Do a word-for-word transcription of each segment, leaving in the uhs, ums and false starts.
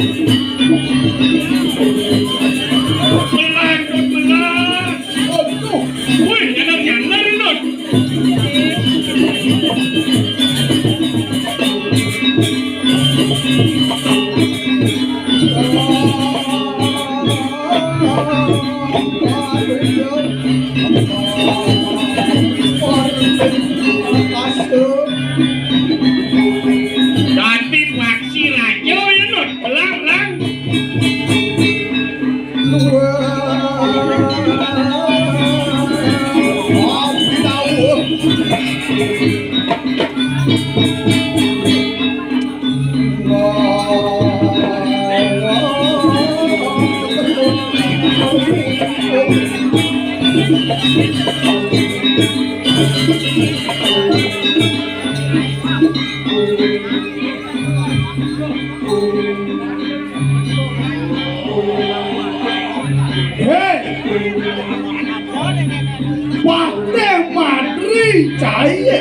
Belah, Dut, belah. Aduh. Woi, nyandar-nyandar, Dut. Dadi paksi raja, ya, Dut. Belah, belah. Hei, Patih Madri Jaya.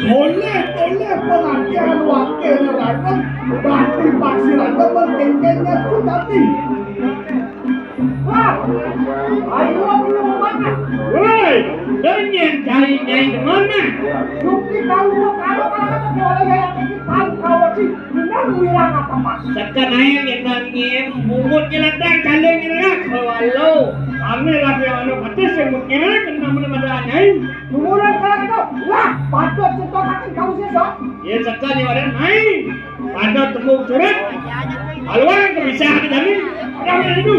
Boleh, boleh, pelatihan wakil rakyat, batu pasir aja berkengkengnya itu tadi. Wah, ayo, belum mana? Woi, dengan cari nyai di mana? Yuk, kita udah kalau kalau kata boleh ya, kita tahu kau sih. Bener wirang apa, Pak? Seken ae ngendang nyen, mumut nyeledang kali nyeledang. Halo, ame lagi anu petis yang mungkin kena mana-mana nyai. Mumurang kalau itu, lah, patut kita makan kau sih, Sob. Ya, seken ya, wadah, naik. Patut tembung curut. Haluan kebiasaan kami. Ada yang itu.